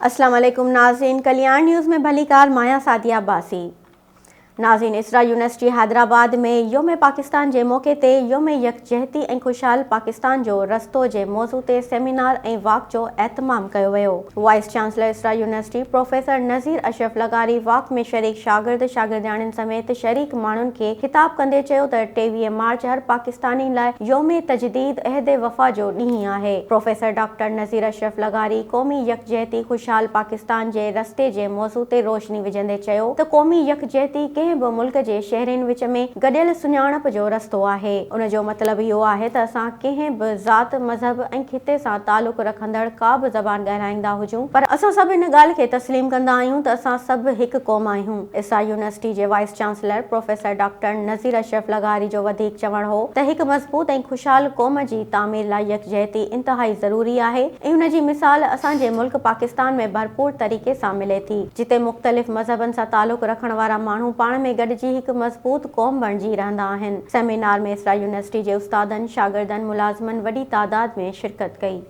اسلام عليڪم ناظرين ڪلياڻ نيوز ۾ ڀليڪار مايان سعديه عباسي ناظرين اسرا يونيورسٽي حيدرآباد ۾ يوم پاڪستان جي موقعي تي يوم يڪجهتي ۽ خوشحال پاڪستان جو رستو جي موضوع تي سيمينار ۽ واڪ جو اهتمام ڪيو ويو. Vice chancellor Isra university professor Nazir Ashraf لغاري واڪ ۾ شريڪ شاگرد شاگردياڻين سميت شريڪ ماڻهن کي خطاب ڪندي چيو ته 23 مارچ هر پاڪستاني لاء يوم تجديد عهد وفا جو ڏينهن آهي. پروفيسر ڊاڪٽر نذير اشرف لغاري قومي يڪجهتي خوشحال پاڪستان جي رستي جي موضوع تي روشني وجهندي چيو ته قومي يڪجهتي ڪنهن به ملڪ جي شهرين وچ ۾ گڏيل سڃاڻپ جو رستو آهي. ان جو مطلب اهو آهي ته اسان ڪنهن به ذات، مذهب ۽ خطي سان تعلق رکندڙ ڪا به زبان ڳالهائيندا هجون پر اسان سڀ ان ڳالهه کي تسليم ڪندا آهيون ته اسان سڀ هڪ قوم آهيون. اسرا يونيورسٽي جي vice chancellor professor doctor Nazir Ashraf لغاري جو وڌيڪ چوڻ هو ته هڪ مضبوط ۽ خوشحال قوم جي تعمير لاء يڪجهتي انتهائي ضروري آهي ۽ ان جي مثال اسان جي ملڪ پاڪستان ۾ ڀرپور طريقي سان ملي ٿي جتي مختلف مذهبن سان تعلق رکڻ وارا ماڻهو پاڻ ۾ گڏجي هڪ مضبوط قوم بڻجي رهندا آهن. سيمينار ۾ اسرا يونيورسٽي جي استادن، شاگردن، ملازمن وڏي تعداد ۾ شرڪت ڪئي.